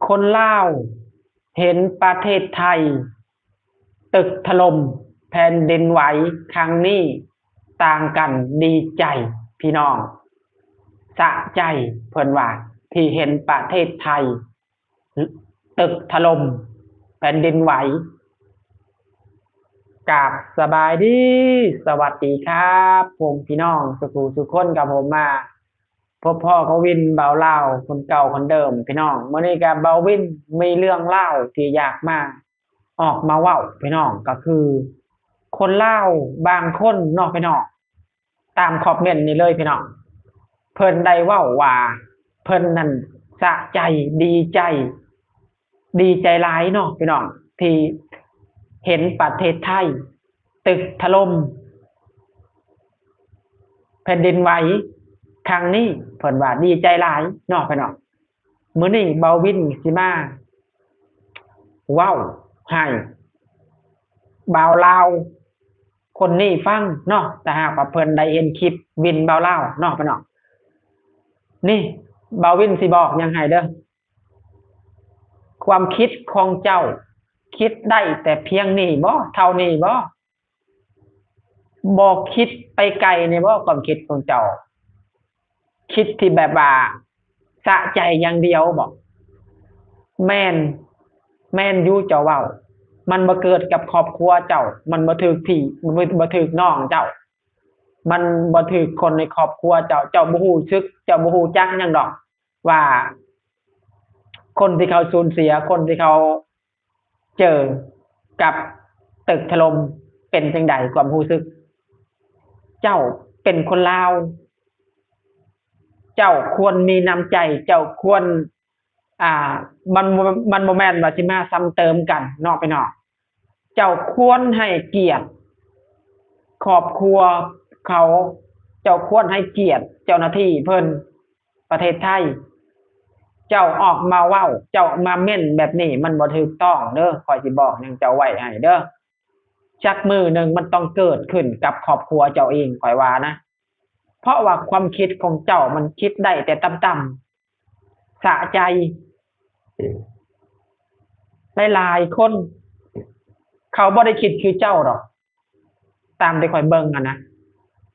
ຄົນລາວເຫັນປະເທດໄທຕຶກຖະຫຼົ່ມແຜ່ນດິນໄຫວຄັ້ງນີ້ຕ່າງກັນດີໃຈພີ່ນ້ອງ ສະໃຈ ເພິ່ນວ່າ ທີ່ເຫັນປະເທດໄທຕຶກຖະຫຼົ່ມແຜ່ນດິນໄຫວ. ກາບສະບາຍດີ ສະຫວັດດີຄັບ ພວກພີ່ນ້ອງສູ່ຜູ້ສູ່ຄົນ ກັບຜົມມາ ພົບພໍ້ກັບວິນ ບ່າວລາວ ຄົນເກົ່າຄົນເດີມພີ່ນ້ອງ. ມື້ນີ້ກະບ່າວວິນມີເລື່ອງລາວທີ່ຢາກມາ ອອກມາເວົ້າພີ່ນ້ອງ ກະຄືຄົນລາວບາງຄົນເນາະພີ່ນ້ອງ ຕາມຄອມເມັນນີ້ເລີຍພີ່ນ້ອງ ເພິ່ນໄດ້ເວົ້າວ່າ ເພິ່ນນັ້ນສະໃຈ ດີໃຈ ດີໃຈຫຼາຍເນາະພີ່ນ້ອງ ທີ່ເຫັນປະເທດໄທຕຶກຖະຫຼົ່ມແຜ່ນດິນໄຫວຄັ້ງນີ້ ເພິ່ນວ່າດີໃຈຫຼາຍເນາະພີ່ນ້ອງ. ມື້ນີ້ບ່າວວິນຊິມາເວົ້າໃຫ້ບ່າວລາວຄົນນີ້ຟັງເນາະ ຖ້າຫາກວ່າເພິ່ນໄດ້ເຫັນຄລິບວິນບ່າວລາວເນາະພີ່ນ້ອງ. ນີ້ບ່າວວິນຊິບອກຫຍັງໃຫ້ເດີ ຄວາມຄິດຂອງເຈົ້າຄິດໄດ້ແຕ່ພຽງນີ້ບໍ ເທົ່ານີ້ບໍ ບໍ່ຄິດໄປໄກແດ່ບໍ ຄວາມຄິດຂອງເຈົ້າ ຄິດທີ່ແບບວ່າສະໃຈຢ່າງດຽວບໍ? ແມ່ນ ແມ່ນຢູ່ເຈົ້າເວົ້າ ມັນບໍ່ເກີດກັບຄອບຄົວເຈົ້າ ມັນບໍ່ຖືກພີ່ ບໍ່ ບໍ່ຖືກນ້ອງເຈົ້າ ມັນບໍ່ຖືກຄົນໃນຄອບຄົວເຈົ້າ ເຈົ້າບໍ່ຮູ້ສຶກ ເຈົ້າບໍ່ຮູ້ຈັກຫຍັງດອກ ວ່າຄົນທີ່ເຂົາສູນເສຍ ຄົນທີ່ເຂົາເຈີກັບຕຶກຖະຫຼົ່ມເປັນຈັ່ງໃດຄວາມຮູ້ສຶກ. ເຈົ້າເປັນຄົນລາວ ເຈົ້າຄວນມີນ້ຳໃຈ ເຈົ້າຄວນ ອ່າ ມັນ ມັນບໍ່ແມ່ນວ່າຊິມາຊ້ຳເຕີມກັນເນາະພີ່ນ້ອງ. ເຈົ້າຄວນໃຫ້ກຽດຄອບຄົວເຂົາ ເຈົ້າຄວນໃຫ້ກຽດເຈົ້າໜ້າທີ່ເພິ່ນ ປະເທດໄທ. ເຈົ້າອອກມາເວົ້າ ເຈົ້າມາເມັ້ນແບບນີ້ ມັນບໍ່ຖືກຕ້ອງເດີ ຂ້ອຍຊິບອກຫຍັງເຈົ້າໄວ້ໃຫ້ເດີ. ຈັກມື້ໜຶ່ງມັນຕ້ອງເກີດຂຶ້ນກັບຄອບຄົວເຈົ້າເອງ ຂ້ອຍວ່ານະ ເພາະວ່າຄວາມຄິດຂອງເຈົ້າມັນຄິດໄດ້ແຕ່ຕ່ຳໆ ສະໃຈ. ຫຼາຍໆຄົນເຂົາບໍ່ໄດ້ຄິດຄືເຈົ້າດອກ ຕາມທີ່ຂ້ອຍເບິ່ງຫັ້ນນະ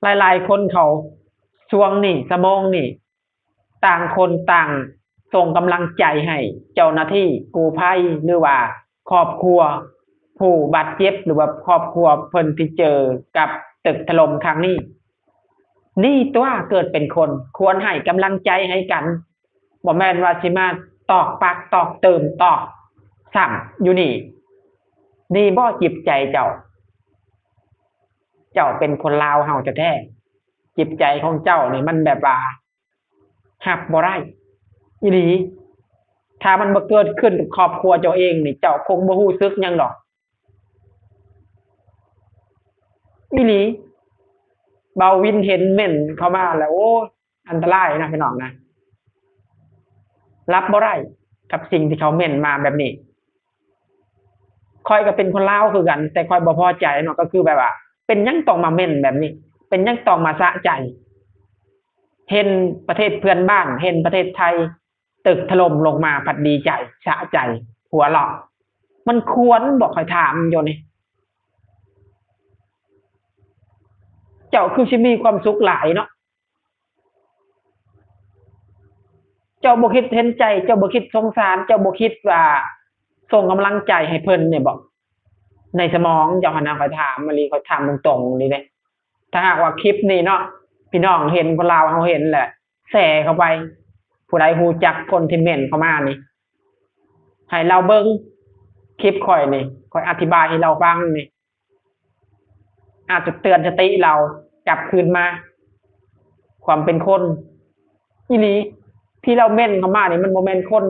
ຫຼາຍໆຄົນເຂົາຊ່ວງນີ້ ຊະໂມງນີ້ ຕ່າງຄົນຕ່າງສົ່ງກຳລັງໃຈໃຫ້ເຈົ້າໜ້າທີ່ກູ້ໄພ ຫຼືວ່າຄອບຄົວຜູ້ບາດເຈັບ ຫຼືວ່າຄອບຄົວເພິ່ນທີ່ເຈີກັບຕຶກຖະຫຼົ່ມຄັ້ງນີ້. ດີຕົວະ ເກີດເປັນຄົນຄວນໃຫ້ກຳລັງໃຈໃຫ້ກັນ ບໍ່ແມ່ນວ່າຊິມາຕອກປັກຕອກຕື່ມຕອກຊ້ຳຢູ່ນີ້. ດີບໍ່ຈິດໃຈເຈົ້າ? ເຈົ້າເປັນຄົນລາວເຮົາແທ້ໆ ຈິດໃຈຂອງເຈົ້ານີ້ມັນແບບວ່າ ຮັບບໍ່ໄດ້ອີ່ຫຼີ. ຖ້າມັນບໍ່ເກີດຂຶ້ນກັບຄອບຄົວເຈົ້າເອງນີ້ ເຈົ້າຄົງບໍ່ຮູ້ສຶກຫຍັງດອກ ອີ່ຫຼີ. ບ່າວວິນເຫັນເມັ້ນເຂົ້າມາແລ້ວ ໂອ້ຍ ອັນຕະລາຍນະພີ່ນ້ອງນະ ຮັບບໍ່ໄດ້ກັບສິ່ງທີ່ເຂົາເມັ້ນມາແບບນີ້. ຂ້ອຍກໍເປັນຄົນລາວຄືກັນ ແຕ່ຂ້ອຍບໍ່ພໍໃຈເນາະ ກໍຄືແບບວ່າ ເປັນຫຍັງຕ້ອງມາເມັ້ນແບບນີ້ ເປັນຫຍັງຕ້ອງມາສະໃຈ. ເຫັນປະເທດເພື່ອນບ້ານ ເຫັນປະເທດໄທຕຶກຖະຫຼົ່ມລົງມາ ພັດດີໃຈ ສະໃຈ ຫົວເລາະ. ມັນຄວນບໍ? ຂ້ອຍຖາມຢູ່ນີ້ ເຈົ້າຄືຊິມີຄວາມສຸກຫຼາຍເນາະ ເຈົ້າບໍ່ຄິດເຫັນໃຈ ເຈົ້າບໍ່ຄິດສົງສານ ເຈົ້າບໍ່ຄິດວ່າສົ່ງກຳລັງໃຈໃຫ້ເພິ່ນນີ້ບໍ? ໃນສະໝອງເຈົ້າຫັ້ນນະ ຂ້ອຍຖາມອີ່ຫຼີ ຂ້ອຍຖາມຕົງໆນີ້ເດ້. ຖ້າຫາກວ່າຄລິບນີ້ເນາະ ພີ່ນ້ອງເຫັນ ຄົນລາວເຮົາເຫັນແຫຼະ ແຊເຂົ້າໄປ. ຜູ້ໃດຮູ້ຈັກຄົນທີ່ເມັ້ນເຂົ້າມານີ້ ໃຫ້ລາວເບິ່ງຄລິບຂ້ອຍນີ້ ຂ້ອຍອະທິບາຍໃຫ້ລາວຟັງນີ້ ອາດຈະເຕືອນສະຕິລາວກັບຄືນມາ ຄວາມເປັນຄົນອີ່ຫຼີ. ທີ່ລາວເມັ້ນເຂົ້າມານີ້ ມັນບໍ່ແມ່ນຄົນ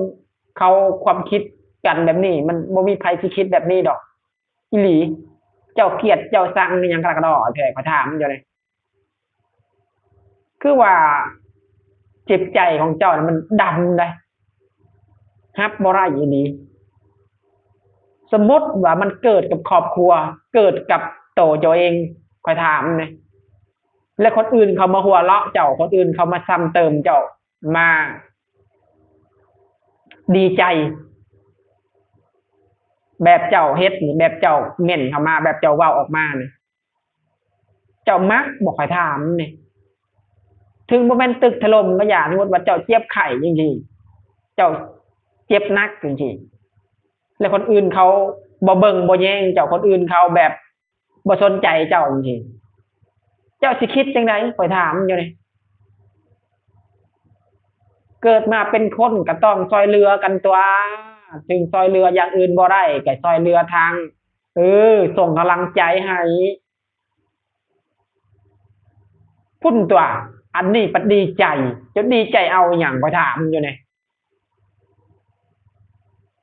ເຂົາຄວາມຄິດກັນແບບນີ້ ມັນບໍ່ມີໃຜຊິຄິດແບບນີ້ດອກ ອີ່ຫຼີ. ເຈົ້າກຽດເຈົ້າຊັງອີ່ຫຍັງກະດອກແທ້ ຂ້ອຍຖາມເຈົ້າເດ້. ຄືວ່າຈິດໃຈຂອງເຈົ້ານະມັນດຳໄດ໋ ຮັບບໍ່ໄດ້ອີ່ຫຼີ. ສົມມຸດວ່າມັນເກີດກັບຄອບຄົວ ເກີດກັບໂຕເຈົ້າເອງ ຂ້ອຍຖາມແດ່ ແລະຄົນອື່ນເຂົາມາຫົວເລາະເຈົ້າ ຄົນອື່ນເຂົາມາຊ້ຳເຕີມເຈົ້າ ມາ ດີໃຈ ແບບເຈົ້າເຮັດນີ້ ແບບເຈົ້າເມັ້ນເຂົ້າມາ ແບບເຈົ້າເວົ້າອອກມານີ້ ເຈົ້າມັກບໍ່ ຂ້ອຍຖາມນີ້? ເຖິງບໍ່ແມ່ນຕຶກຖະຫຼົ່ມກໍຢ່າ ສົມມຸດວ່າເຈົ້າເຈັບໄຂ້ຈັ່ງຊີ້ ເຈົ້າເຈັບໜັກຈັ່ງຊີ້ ແລ້ວຄົນອື່ນເຂົາບໍ່ເບິ່ງບໍ່ແຍງເຈົ້າ ຄົນອື່ນເຂົາແບບ ບໍ່ສົນໃຈເຈົ້າຈັ່ງຊີ້ ເຈົ້າຊິຄິດຈັ່ງໃດ ຂ້ອຍຖາມຢູ່ນີ້? ເກີດມາເປັນຄົນກໍຕ້ອງຊ່ອຍເຫຼືອກັນຕົວະ ເຖິງຊ່ອຍເຫຼືອຢ່າງອື່ນບໍ່ໄດ້ ກໍຊ່ອຍເຫຼືອທາງ ເອີ ສົ່ງກຳລັງໃຈໃຫ້ພຸ້ນຕົວະ ອັນນີ້ພັດດີໃຈ ຈະດີໃຈເອົາຫຍັງ ຂ້ອຍຖາມຢູ່ນີ້?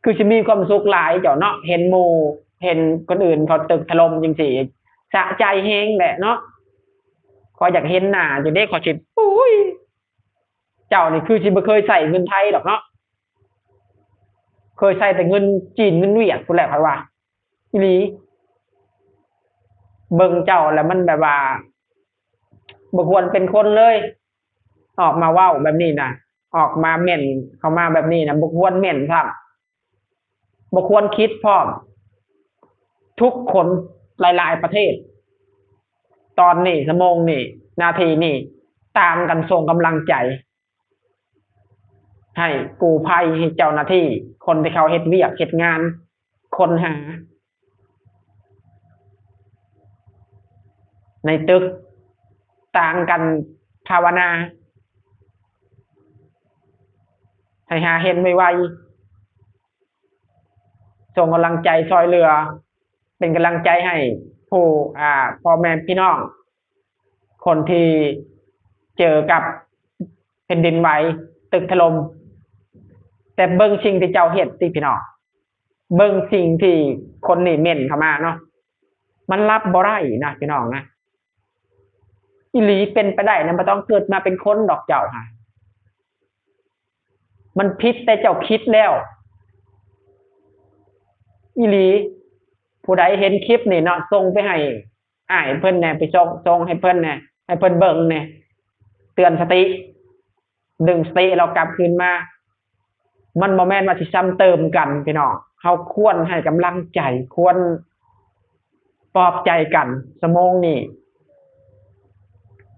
ຄືຊິມີຄວາມສຸກຫຼາຍເຈົ້າເນາະ ເຫັນໝູ່ ເຫັນຄົນອື່ນເຂົາຕຶກຖະຫຼົ່ມຈັ່ງຊີ້ ສະໃຈແຮງແຫຼະເນາະ. ຂ້ອຍຢາກເຫັນໜ້າຢູ່ເດ້ ຂ້ອຍຊິ ໂອ້ຍ ເຈົ້ານີ້ຄືຊິບໍ່ເຄີຍໃຊ້ເງິນໄທດອກເນາະ ເຄີຍໃຊ້ແຕ່ເງິນຈີນເງິນຫວຽດພຸ້ນແຫຼະ ຂ້ອຍວ່າ ອີ່ຫຼີ. ເບິ່ງເຈົ້າແລ້ວມັນແບບວ່າ ບໍ່ຄວນເປັນຄົນເລີຍ ອອກມາເວົ້າແບບນີ້ນະ ອອກມາເມັ້ນເຂົ້າມາແບບນີ້ນະ ບໍ່ຄວນເມັ້ນຊ້ຳ ບໍ່ຄວນຄິດພ້ອມ. ທຸກຄົນຫຼາຍໆປະເທດ ຕອນນີ້ ຊົ່ວໂມງນີ້ ນາທີນີ້ ຕ່າງກັນສົ່ງກຳລັງໃຈ ໃຫ້ກູ້ໄພ ໃຫ້ເຈົ້າໜ້າທີ່ ຄົນທີ່ເຂົາເຮັດວຽກເຮັດງານ ຄົ້ນຫາໃນຕຶກ ຕ່າງກັນພາວະນາ ໃຫ້ຫາເຫັນໄວໆ ສົ່ງກຳລັງໃຈຊ່ອຍເຫຼືອ ເປັນກຳລັງໃຈໃຫ້ຜູ້ ອ່າ ພໍ່ແມ່ພີ່ນ້ອງ ຄົນທີ່ເຈີກັບແຜ່ນດິນໄຫວ ຕຶກຖະຫຼົ່ມ ແຕ່ເບິ່ງສິ່ງທີ່ເຈົ້າເຮັດຕິພີ່ນ້ອງ ເບິ່ງສິ່ງທີ່ຄົນນີ້ເມັ້ນເຂົ້າມາເນາະ ມັນຮັບບໍ່ໄດ້ນະພີ່ນ້ອງນະ ອີ່ຫຼີ. ເປັນໄປໄດ້ນະ ບໍ່ຕ້ອງເກີດມາເປັນຄົນດອກເຈົ້າຫັ້ນ ມັນຜິດແຕ່ເຈົ້າຄິດແລ້ວ ອີ່ຫຼີ. ຜູ້ໃດເຫັນຄລິບນີ້ເນາະ ສົ່ງໄປໃຫ້ອ້າຍເພິ່ນແດ່ ໄປສົ່ງ ສົ່ງໃຫ້ເພິ່ນແດ່ ໃຫ້ເພິ່ນເບິ່ງແດ່ ເຕືອນສະຕິ ດຶງສະຕິລາວກັບຄືນມາ. ມັນບໍ່ແມ່ນວ່າຊິຊ້ຳເຕີມກັນພີ່ນ້ອງ ເຮົາຄວນໃຫ້ກຳລັງໃຈ ຄວນປອບໃຈກັນ. ຊົ່ວໂມງນີ້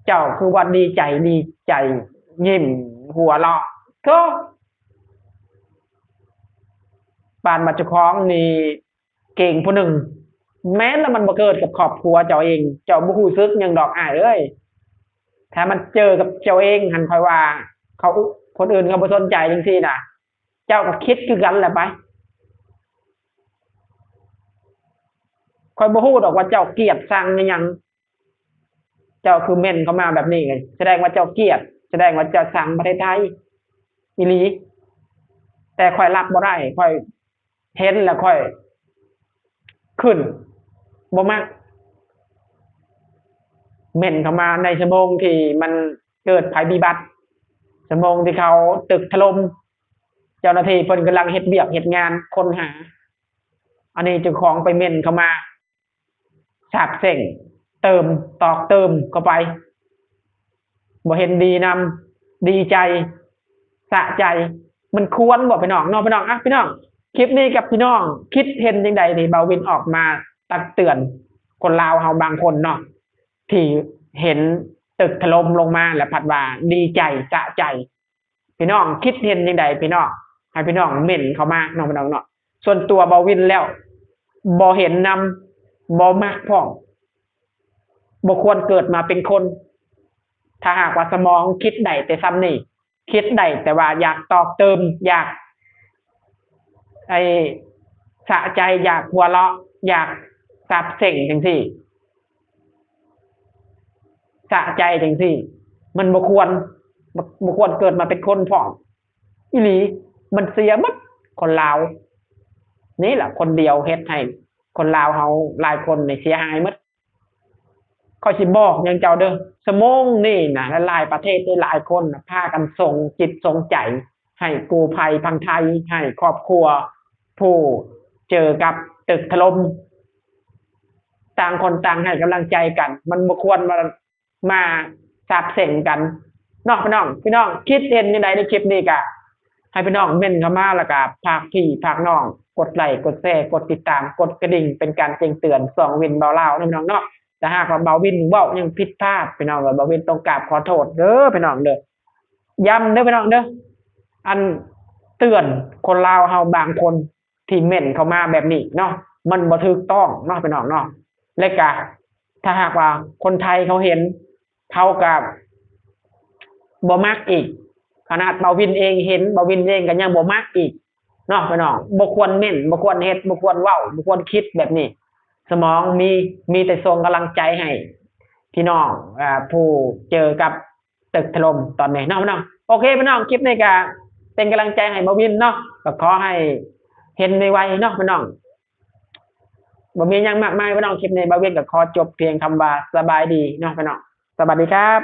ເຈົ້າຄືວ່າດີໃຈ ດີໃຈ ຍິ້ມຫົວເລາະ ໂທ້ ປານວ່າເຈົ້າຂອງນີ້ ເກັ່ງຜູ້ໜຶ່ງ ແມ່ນລະ ມັນບໍ່ເກີດກັບຄອບຄົວເຈົ້າເອງ ເຈົ້າບໍ່ຮູ້ສຶກຫຍັງດອກອ້າຍເອີຍ. ຖ້າມັນເຈີກັບເຈົ້າເອງຫັ້ນ ຂ້ອຍວ່າເຂົາ ຄົນອື່ນເຂົາບໍ່ສົນໃຈຈັ່ງຊີ້ນະ ເຈົ້າກໍຄິດຄືກັນແຫຼະໄປ. ຂ້ອຍບໍ່ຮູ້ດອກວ່າເຈົ້າກຽດຊັງອີ່ຫຍັງ ເຈົ້າຄືເມັ້ນເຂົ້າມາແບບນີ້ ສະແດງວ່າເຈົ້າກຽດ ສະແດງວ່າເຈົ້າຊັງປະເທດໄທອີ່ຫຼີ. ແຕ່ຂ້ອຍຮັບບໍ່ໄດ້ ຂ້ອຍເຫັນແລ້ວຂ້ອຍຂຶ້ນບໍ່ມັກ ເມັ້ນເຂົ້າມາໃນຊົ່ວໂມງທີ່ມັນເກີດໄພພິບັດ ຊົ່ວໂມງທີ່ເຂົາຕຶກຖະຫຼົ່ມ ເຈົ້າໜ້າທີ່ເພິ່ນກຳລັງເຮັດວຽກເຮັດງານຄົ້ນຫາ ອັນນີ້ເຈົ້າຂອງໄປເມັ້ນເຂົ້າມາ ສາບເສັງ ເຕີມ ຕອກເຕີມເຂົ້າໄປ ບໍ່ເຫັນດີນຳ ດີໃຈ ສະໃຈ ມັນຄວນບໍ່ພີ່ນ້ອງເນາະ ພີ່ນ້ອງ? ອ່ະ ພີ່ນ້ອງ ຄລິບນີ້ກັບພີ່ນ້ອງຄິດເຫັນຈັ່ງໃດທີ່ບ່າວວິນອອກມາຕັກເຕືອນຄົນລາວເຮົາບາງຄົນເນາະ ທີ່ເຫັນຕຶກຖະຫຼົ່ມລົງມາ ແລ້ວພັດວ່າດີໃຈ ສະໃຈ ພີ່ນ້ອງຄິດເຫັນຈັ່ງໃດພີ່ນ້ອງ? ໃຫ້ພີ່ນ້ອງເມັ້ນເຂົ້າມາເນາະ ພີ່ນ້ອງເນາະ. ສ່ວນຕົວບ່າວວິນແລ້ວ ບໍ່ເຫັນນຳ ບໍ່ມັກພ້ອມ ບໍ່ຄວນເກີດມາເປັນຄົນ. ຖ້າຫາກວ່າສະໝອງຄິດໄດ້ແຕ່ສ່ຳນີ້ ຄິດໄດ້ແຕ່ວ່າຢາກຕອກຕື່ມ ຢາກ ໄອ້ ສະໃຈ ຢາກຫົວເລາະ ຢາກສາບເສັງຈັ່ງຊີ້ ສະໃຈຈັ່ງຊີ້ ມັນບໍ່ຄວນ ບໍ່ ບໍ່ຄວນເກີດມາເປັນຄົນພ້ອມອີ່ຫຼີ. ມັນເສຍໝົດ ຄົນລາວນີ້ລະຄົນດຽວເຮັດໃຫ້ຄົນລາວເຮົາຫຼາຍຄົນນີ້ເສຍຫາຍໝົດ. ຂ້ອຍຊິບອກຫຍັງເຈົ້າເດີ້ ຊົ່ວໂມງນີ້ນະ ຫຼາຍໆປະເທດ ຫຼາຍໆຄົນນະ ພາກັນສົ່ງຈິດສົ່ງໃຈໃຫ້ກູ້ໄພຝັ່ງໄທ ໃຫ້ຄອບຄົວຜູ້ເຈີກັບຕຶກຖະຫຼົ່ມ. ຕ່າງຄົນຕ່າງໃຫ້ກຳລັງໃຈກັນ ມັນບໍ່ຄວນວ່າມາສາບເສັງກັນເນາະ ພີ່ນ້ອງ. ພີ່ນ້ອງຄິດເຫັນຈັ່ງໃດໃນຄລິບນີ້ ກະ ໃຫ້ພີ່ນ້ອງເມັ້ນເຂົ້າມາ ແລ້ວກໍຝາກພີ່ຝາກນ້ອງກົດໄລ ກົດແຊ ກົດຕິດຕາມ ກົດກະດິ່ງ ເປັນການແຈ້ງເຕືອນຊ່ອງວິນເວົ້າລາວເນາະພີ່ນ້ອງເນາະ. ຖ້າຫາກວ່າບ່າວວິນເວົ້າຫຍັງຜິດພາດ ພີ່ນ້ອງເອີຍ ບ່າວວິນຕ້ອງກາບຂໍໂທດເດີພີ່ນ້ອງເດີ. ຢ້ຳເດີພີ່ນ້ອງເດີ ອັນເຕືອນຄົນລາວເຮົາບາງຄົນທີ່ເມັ້ນເຂົ້າມາແບບນີ້ເນາະ ມັນບໍ່ຖືກຕ້ອງເນາະພີ່ນ້ອງເນາະ. ແລະກະຖ້າຫາກວ່າຄົນໄທເຂົາເຫັນ ເຂົາກະບໍ່ມັກອີກ. ຂະໜາດບ່າວວິນເອງເຫັນ ບ່າວວິນເອງກໍຍັງບໍ່ມັກອີກເນາະພີ່ນ້ອງ. ບໍ່ຄວນເມັ້ນ ບໍ່ຄວນເຮັດ ບໍ່ຄວນເວົ້າ ບໍ່ຄວນຄິດແບບນີ້. ສະໝອງມີ ມີແຕ່ສົ່ງກຳລັງໃຈໃຫ້ພີ່ນ້ອງ ອ່າ ຜູ້ເຈີກັບຕຶກຖະຫຼົ່ມຕອນນີ້ເນາະພີ່ນ້ອງ. ໂອເຄພີ່ນ້ອງ ຄລິບນີ້ກະເປັນກຳລັງໃຈໃຫ້ບ່າວວິນເນາະ ກໍຂໍໃຫ້ເຫັນໄວໆເນາະພີ່ນ້ອງ. ບໍ່ມີຫຍັງມາກມາຍພີ່ນ້ອງ ຄລິບນີ້ບ່າວວິນກໍຂໍຈົບພຽງຄຳວ່າສະບາຍດີເນາະພີ່ນ້ອງ. ສະຫວັດດີຄັບ.